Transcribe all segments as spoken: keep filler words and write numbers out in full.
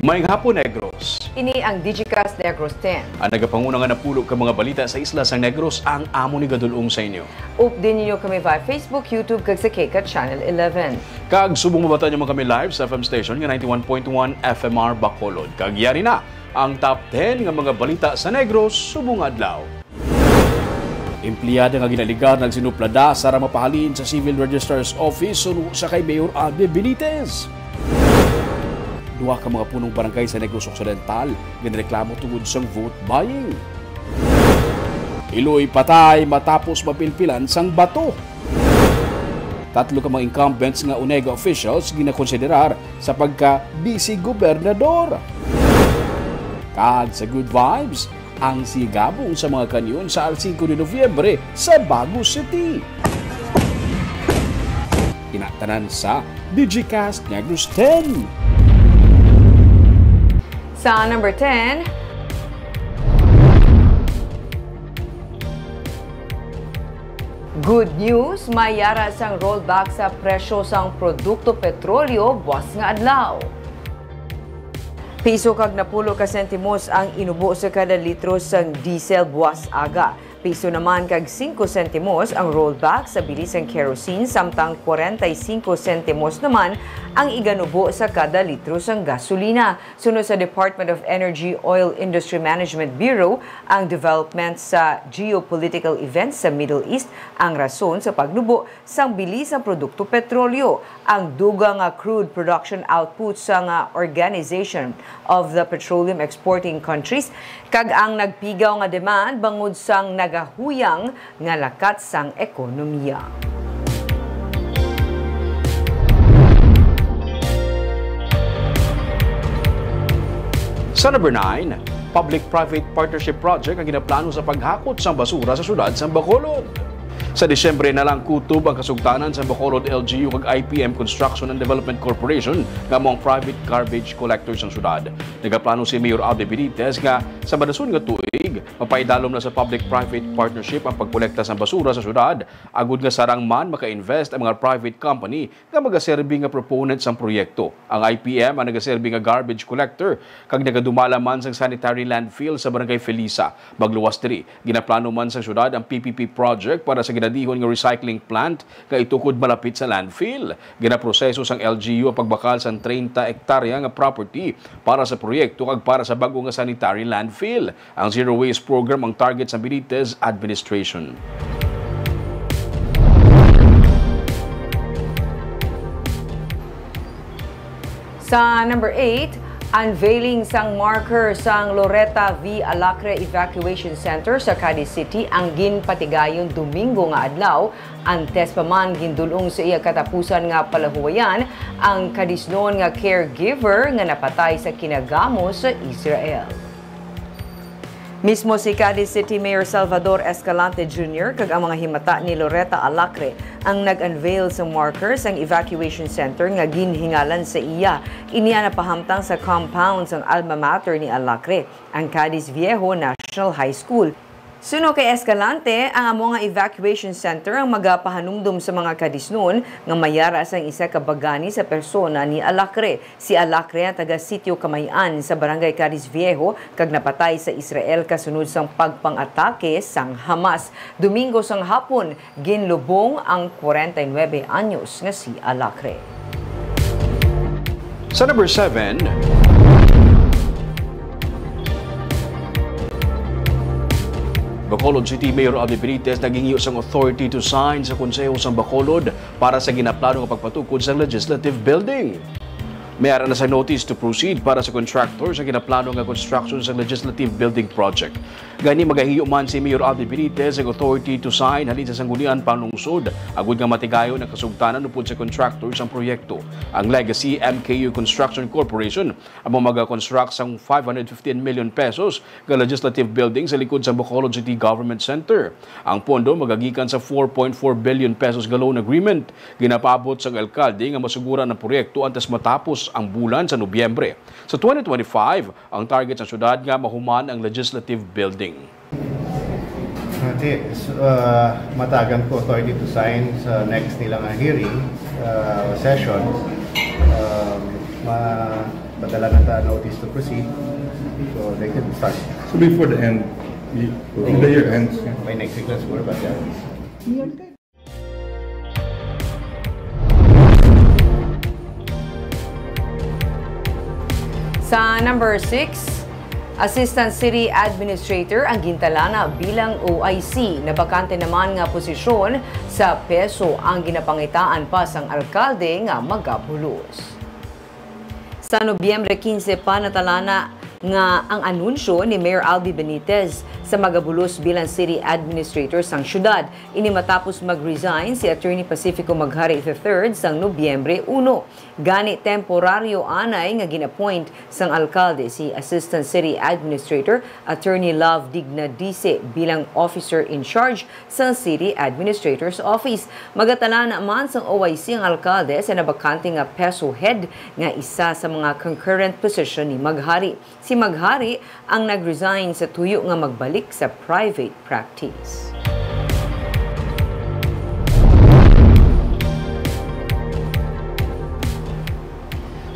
Maayong hapon, Negros. Ini ang Digicast Negros ten. Ang nagapanguna nga napulo ka mga balita sa isla sang Negros ang amo ni gadulong sa inyo. Updi ninyo kami via Facebook, YouTube, kag sa KCAT Channel eleven. Kag subong mabatan nyo man kami live sa F M station nga ninety-one point one F M R Bacolod. Kag yari na ang top ten nga mga balita sa Negros subong adlaw. Empleyada nga ginaligar nagsinuplada sa mapahalin sa Civil Registrar's Office suno sa kay Mayor Albi Benitez. Duha ka mga punong barangay sa Negros Occidental ginreklamo tungod sang vote buying. Iloy patay matapos mapilpilan sang bato. Tatlo ka mga incumbents nga Onega officials ginakonsiderar sa pagka-vice gobernador. Kag sa Good Vibes, ang sigabong sa mga kanyon sa Al Cinco de Noviembre sa Bago City. Kinatanan sa Digicast Negros ten. Sa number ten, good news, may yara sang rollback sa presyo sang produkto petrolyo buas nga adlaw. Piso kag napulo ka sentimos ang inubo sa kada litro sang diesel buas aga. Piso naman kag singko sentimos ang rollback sa bili sang kerosene, samtang kwarenta y singko sentimos naman ang iganubo sa kada litro sang gasolina. Suno sa Department of Energy Oil Industry Management Bureau, ang development sa geopolitical events sa Middle East ang rason sa pagnubo sang bili sang produkto petrolyo, ang dugang nga crude production output sang Organization of the Petroleum Exporting Countries, kag ang nagpigaw nga demand bangod sang nagahuyang nga lakat sang ekonomiya. Sa number nine, public-private partnership project ang ginaplano sa paghakot sang basura sa siyudad sang Bacolod. Sa Disyembre na lang kutob ang kasugtanan sa Bacolod L G U kag I P M Construction and Development Corporation nga amo ang private garbage collector sang syudad. Nagaplano si Mayor Albi Benitez nga sa madason nga tuig, mapaidalom na sa public-private partnership ang pagkolekta sang basura sa syudad, agud nga sarang man maka-invest ang mga private company nga magaserbi nga proponent sang proyekto. Ang I P M ang nagaserbi nga garbage collector kag nagadumala man sang sanitary landfill sa Barangay Felisa. Magluwas diri, ginaplano man sang syudad ang P P P project para sa ginadihon nga recycling plant nga itukod malapit sa landfill. Ginaproseso sang L G U ang pagbakal sang treinta hektarya nga property para sa proyekto kag para sa bag-o nga sanitary landfill. Ang Zero Waste Program ang target sa Benitez administration. Sa number eight, unveiling sang marker sang Loreto V. Alacre Evacuation Center sa Cadiz City ang ginpatigayon Domingo nga adlaw. Antes pa man, gindul-ong sa iya katapusan nga palahuwayan ang Cadiznon nga caregiver nga napatay sa kinagamos sa Israel. Mismo si Cadiz City Mayor Salvador Escalante Junior kag ang mga himata ni Loreto Alacre ang nag-unveil sa marker sang evacuation center nga ginhingalan sa iya. Ini ang napahamtang sa compound sang alma mater ni Alacre, ang Cadiz Viejo National High School. Suno kay Escalante, ang amo nga evacuation center ang magapahanumdom sa mga Cadiznon nga may yara sang isa ka bagani sa persona ni Alacre. Si Alacre ang taga Sitio Kamay-an sa Barangay Cadiz Viejo kag napatay sa Israel kasunod sang pagpang-atake sang Hamas. Domingo sang hapon, ginlubong ang kwarenta y nuebe anyos nga si Alacre. Sa number seven, Bacolod City Mayor Albi Benitez naghingyo sang authority to sign sa Konseho sang Bacolod para sa ginaplano nga pagpatukod sang Legislative Building. May ara na sa notice to proceed para sa contractor sa ginaplano nga construction sa Legislative Building Project. Gani, magahiyo man si Mayor Albi Benitez ang authority to sign halin sa Sangguniang Panlungsod, agud nga matigayon ang kasugtanan upod sa contractor sang proyekto. Ang Legacy M K U Construction Corporation amo magakonstruct sang five hundred fifteen million pesos nga legislative building sa likod sang Bacolod City Government Center. Ang pondo magagikan sa four point four billion pesos nga loan agreement. Ginapaabot sang alkalde nga masuguran ang proyekto antes matapos ang bulan sa Nobyembre. Sa twenty twenty-five, ang target sa syudad nga mahuman ang legislative building. Ati, s-, ah, matagan ko authority to sign sa next nila nga hearing, ah, session. Ah, ma-, Padala na ta notice to proceed. So, they can start. So before the end, y- the year ends, yeah. May next week na siguro, but, uh, Sa number six, Assistant City Administrator ang gintalana bilang O I C. Nabakante naman nga posisyon sa PESO ang ginapangitaan pa sang alkalde nga magabulos. Sa Nobyembre quince pa natalana nga ang anunsyo ni Mayor Albi Benitez sa magabulos bilang City Administrator sang syudad. Ini matapos mag-resign si Attorney Pacifico Maghari the third sang Nobyembre uno. Gani, temporaryo anay nga gin-appoint sang alkalde si Assistant City Administrator Attorney Love Digna Dice bilang officer in charge sang City Administrator's Office. Magatala naman sang O I C ang alkalde sa nabakante nga PESO head nga isa sa mga concurrent position ni Maghari. Si Maghari ang nag-resign sa tuyo nga magbalik sa private practice.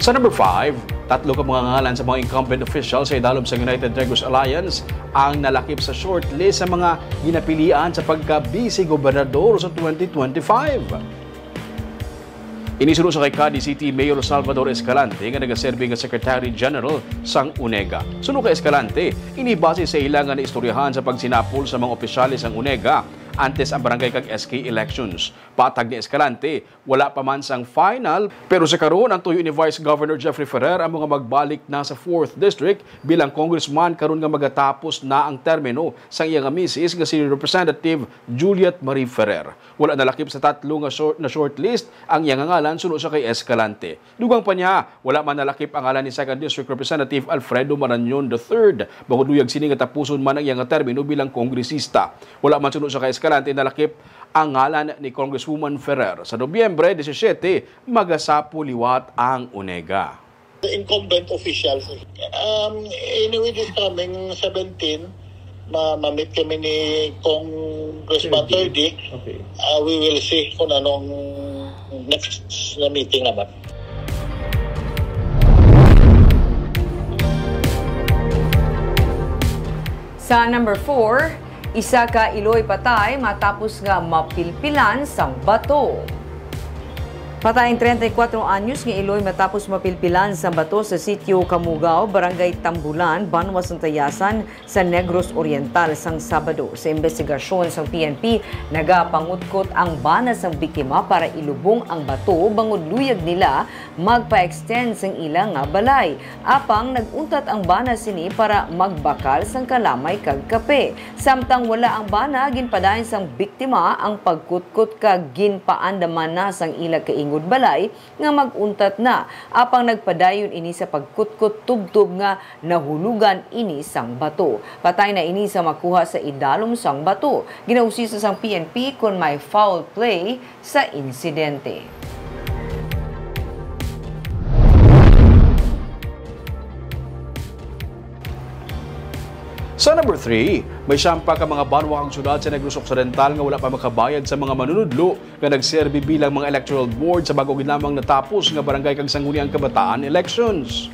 Sa number five, tatlo ka mga ngalan sa mga incumbent officials sa idalom sa United Negros Alliance ang nalakip sa shortlist sa mga ginapilian sa pagka-vice gobernador sa twenty twenty-five. Ini suno sa kay Kadi City Mayor Salvador Escalante nga nagaserbi nga Secretary General sang UNEGA. Suno kay Escalante, ini base sa ila nga naistoryahan sa pagsinapol sa mga opisyales sang UNEGA antes ang barangay kag S K elections. Patag ni Escalante, wala pa man sang final, pero sa karon ang tuyo ni Vice Governor Jeffrey Ferrer amo nga magbalik na sa fourth District bilang congressman karon nga magatapos na ang termino sang iya nga misis nga si Representative Juliet Marie Ferrer. Wala nalakip sa tatlo nga short, na shortlist ang iya nga ngalan suno sa kay Escalante. Dugang pa niya, wala man nalakip ang ngalan ni Second District Representative Alfredo Marañon the third, bangod luyag sini nga tapuson man ang iya nga termino bilang kongresista. Wala man suno sa kay Escalante nalakip ang ngalan ni Congresswoman Ferrer. Sa Nobyembre disisiete, magasapol liwat ang UNEGA. The incumbent officials. Um, anyway, this coming seventeen, ma mamit kami ni Congressman Thirdy. Okay. Uh, we will see kung anong next na meeting naman. Sa number four, isa ka iloy patay matapos nga mapilpilan sang bato. Patay ang treinta y cuatro anyos nga iloy matapos mapilpilan sang bato sa sitio Kamugaw, Barangay Tambulan, Banwa sang Tayasan sa Negros Oriental sang Sabado. Sa imbestigasyon sang P N P, nagapangutkot ang bana sang biktima para ilubong ang bato bangod luyag nila magpa-extend sang ila nga balay. Apang nag-untat ang bana sini para magbakal sang kalamay kag kape. Samtang wala ang bana, ginpadayon sang biktima ang pagkutkot kag ginpaandaman na sang ila kaingod balay nga mag-untat na. Apang nagpadayon ini sa pagkutkot tubtob nga nahulugan ini sang bato. Patay na ini sa makuha sa idalom sang bato. Ginausisa sang P N P kon may foul play sa insidente. Sa number three, may siyam pa ka mga banwa kag syudad sa Negros Occidental nga wala pa makabayad sa mga manunudlo nga nagserbi bilang mga electoral board sa bag-o gid lamang natapos nga barangay kag sangguniang kabataan elections.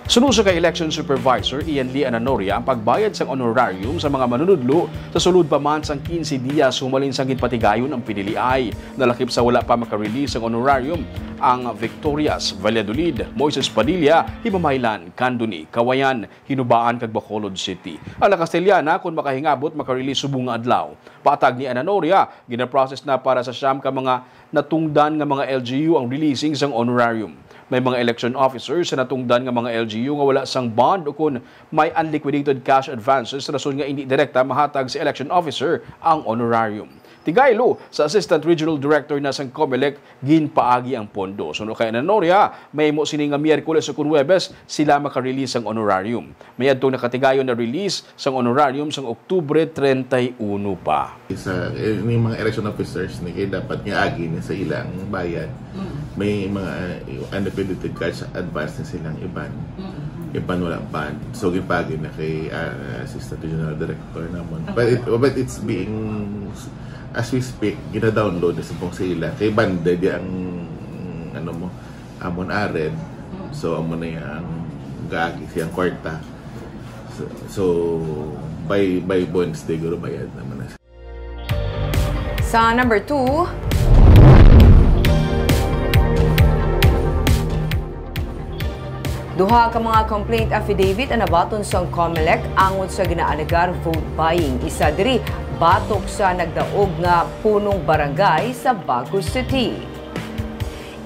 Suno sa kay Election Supervisor Ian Lee Ananoria, ang pagbayad sang honorarium sa mga manunudlo sa sulod pa man sang quince dias humalin sang ginpatigayon ang piniliay. Nalakip sa wala pa maka-release sang honorarium ang Victorias, Valladolid, Moises Padilla, Himamaylan, Candoni, Cauayan, Hinubaan kag Bacolod City. Ang La Castellana, kon makahingabot, maka-release subong nga adlaw. Patag ni Ananoria, gina-process na para sa siyam ka mga natungdan nga mga L G U ang releasing sang honorarium. May mga election officers sa natungdan nga mga L G U nga wala sang bond ukon may unliquidated cash advances rason nga indi direkta mahatag sa election officer ang honorarium. Tigaylo, sa Assistant Regional Director na sang Comelec, ginpaagi ang pondo. Suno kay Ananoria, mahimo sini nga Miyerkules ukon Huwebes sila maka-release sang honorarium. May adtong nakatigayon na release sang honorarium sang Oktubre treinta y uno pa. Sa, eh, ni mga election officers ni kay dapat nga agi ni sa ilang bayad. Mm. May mga, eh, unliquidated cash advance na silang iban. Mm. Iban wala bond. So, gipagi na kay, ah, Assistant Regional Director namon. But it, but it's being, as we speak, gina-download na subong sa ila. Kay banda di ang, ano mo, amon ared. So, amo na ang gaagi siyang kwarta. So, so, by, by Wednesday, guro, bayad naman na. Sa number two, duha ka mga complaint affidavit ang nabaton sang Comelec angot sa ginaalegar vote buying. Isa diri batok sa nagdaog nga punong barangay sa Bago City.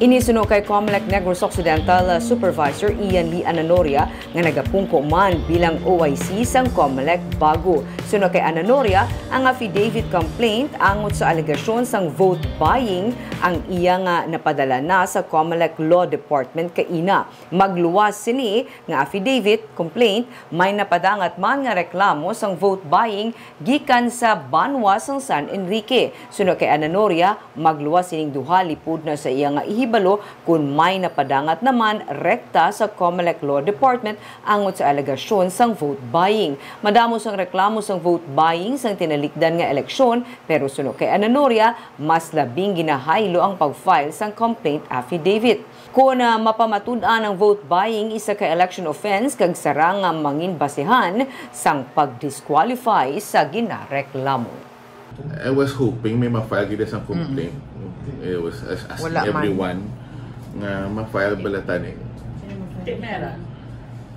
Ini suno kay Comelec Negros Occidental, uh, Supervisor Ian Lee Ananoria, nga nagapungko man bilang O I C sang Comelec Bago. Suno kay Ananoria, ang affidavit complaint angot sa alegasyon sang vote buying ang iya nga napadala na sa Comelec Law Department kaina. Magluwas sini nga affidavit complaint, may napadangat man nga reklamo sang vote buying gikan sa banwa sang San Enrique. Suno kay Ananoria, magluwas sining duha lipod na sa iya nga ihibalo kon may napadangat naman rekta sa Comelec Law Department angot sa alegasyon sang vote buying. Madamo sang reklamo sang vote buying sang tinalikdan nga eleksyon, pero suno kay Ananoria, mas labing ginahaylo ang pag-file sang complaint affidavit. Kon, ah, mapamatud-an ang vote buying, isa ka election offense kag sarang nga mangin basehan sang pag-disqualify sa ginareklamo. I was hoping may ma-file gid sa complaint. It was as, as Wala man. everyone nga ma-file bala tani. Di mera.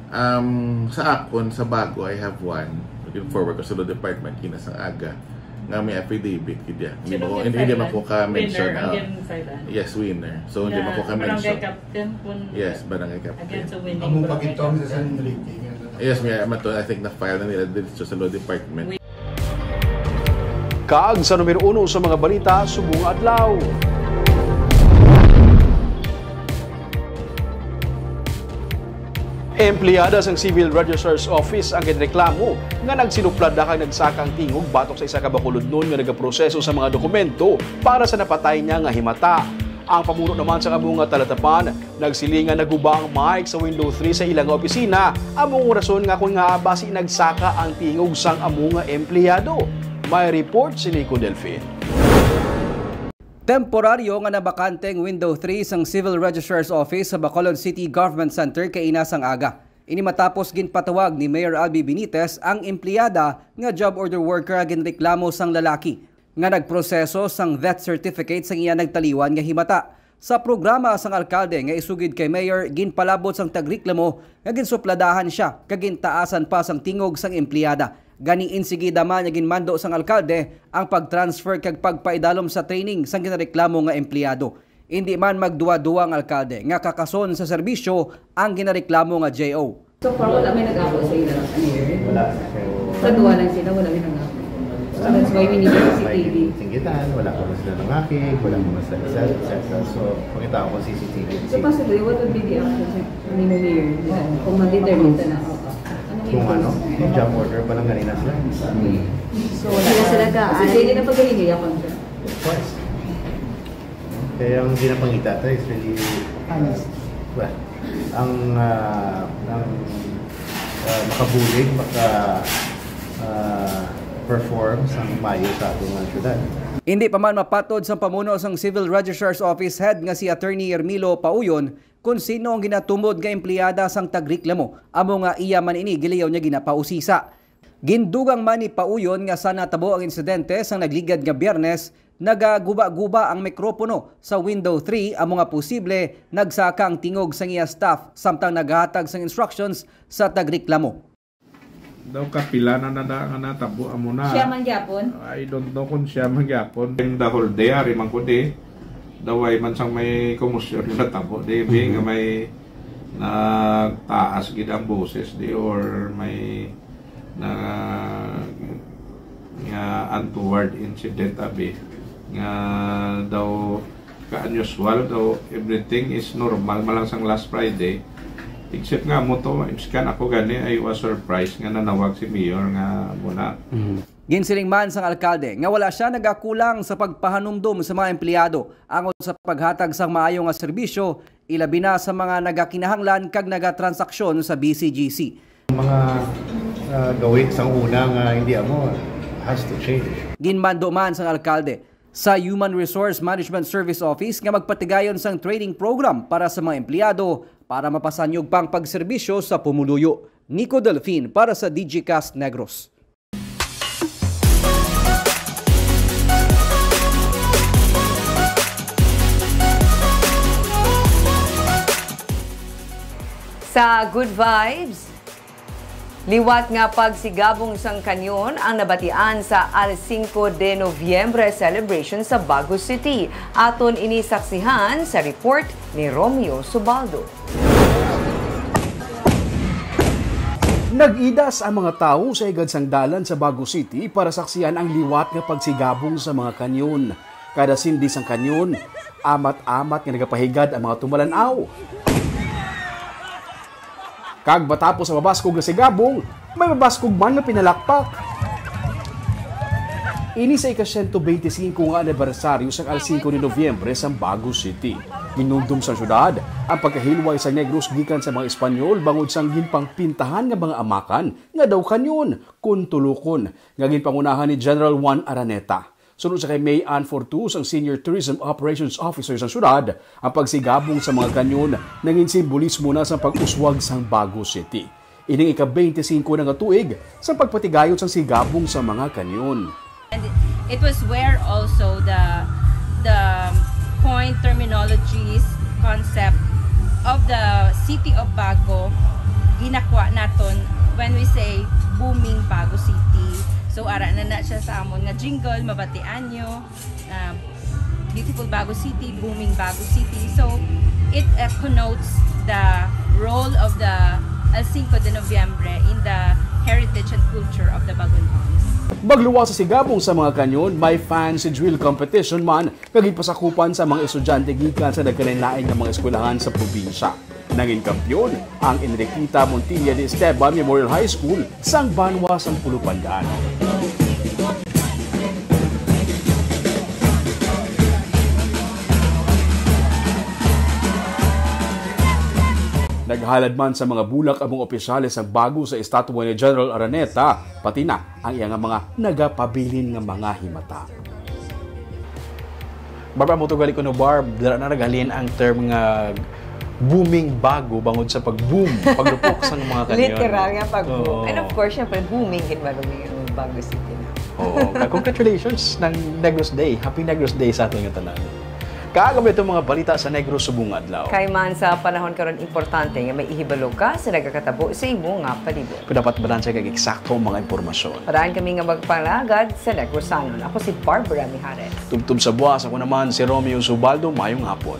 Um, sa akon, sa Bago, I have one. Looking forward ko sa law department, kinasang aga, nga may affidavit gid ya. Hindi Sino mo, may hindi, hindi man file? ko ka-mention. Winner, ang ah, gin-file, ah. Yes, winner. So, hindi man ko Barangay ka-mention. Captain, kun Yes, barangay captain. Against the winning Amo pa gito ang sa San Enrique. Yes, may, mato, I think na-file na nila dito sa law department. Kag sa numero uno sa mga balita subong adlaw. Empleyada sang Civil Registrar's Office ang ginreklamo nga nagsinuplada kag nagsaka ang tingog batok sa isa ka bakulodnon nga nagaproseso sa mga dokumento para sa napatay niya nga himata. Ang pamuno naman sa amo nga talatapan nagsiling nga naguba ang mic sa window three sa ila nga opisina, amo ang rason nga kon ngaa basi nagsaka ang tingog sang amo nga empleyado. May report si Nico Delfin. Temporaryo nga nabakante ang window three sang Civil Registrar's Office sa Bacolod City Government Center kaina sang aga. Ini matapos ginpatawag ni Mayor Albi Benitez ang empleyada nga job order worker nga ginreklamo sang lalaki nga nagproseso sang death certificate sang iya nagtaliwan nga himata. Sa programa sang alkalde nga isugid kay Mayor, ginpalabot sang tagreklamo nga ginsupladahan sia kag gintaasan pa sang tingog sang empleyada. Gani, insigida man nga ginmando sang alkalde ang pag-transfer kag pagpaidalom sa training sang ginareklamo nga empleyado. Indi man magduwa-duwa ang alkalde nga kakason sa serbisyo ang ginareklamo nga J O. So far, wala may nag-ako sa ila, ano yun? Wala. So, Sa duwa lang sila, wala may nag-ako. So that's why we need a C C T V. May singgitan, wala ko sila nangakig, wala ko sila isa, et cetera. So, pakita ko C C T V. So, possibly, what would be the action sa ni Mayor? Kung ma-determine ka na, oo. Ano yung Kung ano, yung job order pa lang ganina sila. So, wala Sila na. sila ka, Kasi ay- pwede na pagkalingayapan siya. Of course. Kaya ang ginapangita to is really, uh, Honest. well, ang, uh, ang, uh, makabulig, maka, uh, perform sa mayo sa ating mga syudad. Hindi pa man mapatod sa pamuno sang Civil Registrar's Office Head nga si Attorney Ermilo Pauyon kung sino ang ginatumod nga empleyada sang tagreklamo, amo nga iya man ini gilayaw niya ginapausisa. Gindugang man ni Pauyon nga sa natabo ang insidente sang nagligad nga Biyernes, nagaguba-guba ang mikropono sa window three, amo nga posible nagsaka ang tingog sang iya staff samtang naghatag sang instructions sa tagreklamo. Daw kapila na na nga natabo amo na. Siya man gyapon? I don't know kung siya man gyapon. In the whole day, ari man ko di. Daway man sang may komusyon nga natabo di, bi, nga may nagtaas gid ang boses di or may na nga untoward incident abi nga daw ka unusual daw everything is normal malang sang last Friday except nga mo to imskan ako gani ay was surprised nga nanawag si Mayor nga muna. Ginsiling man sang alkalde nga wala siya nagakulang sa pagpahanumdom sa mga empleyado angot sa paghatag sang maayo nga serbisyo, ilabi na sa mga nagakinahanglan kag nagatransaksyon sa B C G C. Mga, ah, gawit sang una nga hindi amo has to change. Ginmando man sang alkalde sa Human Resource Management Service Office nga magpatigayon sang training program para sa mga empleyado Para mapasanyog pang pagserbisyo sa pumuluyo, Nico Delfin para sa Digicast Negros. Sa Good Vibes, liwat nga pagsigabong sang kanyon ang nabatian sa Al Cinco de Noviembre celebration sa Bago City. Aton ini saksihan sa report ni Romeo Subaldo. Nag-idas ang mga tawo sa higad sang dalan sa Bago City para saksihan ang liwat nga pagsigabong sa mga kanyon. Kada sindi sang kanyon, amat-amat nga nagapahigad ang mga tumalan-aw. Kag matapos ang mabaskog nga sigabong, may mabaskog man nga pinalakpak. Ini sa ika-siyento beintisinko nga anibersaryo sang Al Cinco de Noviembre sang Bago City. Ginumdom sa syudad ang pagkahilway sa Negros gikan sa mga Espanyol bangod sang ginpangpintahan nga mga amakan nga daw kanyon kon tulokon nga ginpangunahan ni General Juan Araneta. Suno sa kay May Ann Fortus, ang Senior Tourism Operations Officer sa syudad, ang pagsigabong sa mga kanyon nangin simbolismo na sa pag-uswag sang Bago City. Ining ika-beintisinko na nga tuig sa pagpatigayot sang sigabong sa mga kanyon. And it was where also the the point, terminologies, concept of the city of Bago ginakwa naton when we say booming Bago City. So ara na na siya sa amon nga jingle, mabatian nyo, uh, beautiful Bago City, booming Bago City. So it uh, connotes the role of the El Cinco de Noviembre in the heritage and culture of the Bagunhons. Magluwas sa sigabong sa mga kanyon, may fancy drill competition man nga ginpasakupan sa mga estudyante gikan sa nagkalain-lain nga mga eskwelahan sa probinsya. Nangin kampiyon ang Enriqueta Montilla de Esteban Memorial High School sang banwa sang Pulupandan. Naghalad man sa mga bulak ang mga opisyales sang Bago sa estatwa ni General Araneta, pati na ang iya nga mga nagapabilin nga mga himata. Barb, amo to gali kuno, Barb, dira na naghalin ang term nga booming Bago bangod sa pag-boom, paglupok sang mga kanyon. Literal nga pag-boom. Oo. And of course, syempre, booming gid man ang Bago City na. Oo. Congratulations ng Negros Day. Happy Negros Day sa aton nga tanan. Kag amo itong mga balita sa Negros subong adlaw. Kay man sa panahon karon, importante nga may ihibalo ka sa nagakatabo sa imo nga palibot. Kung dapat balanse kag eksakto ang mga impormasyon. Padaan kami nga magpalagad sa Negrosanon. Ako si Barbara Mijares. Tubtob sa buwas, ako naman si Romeo Subaldo. Mayong hapon.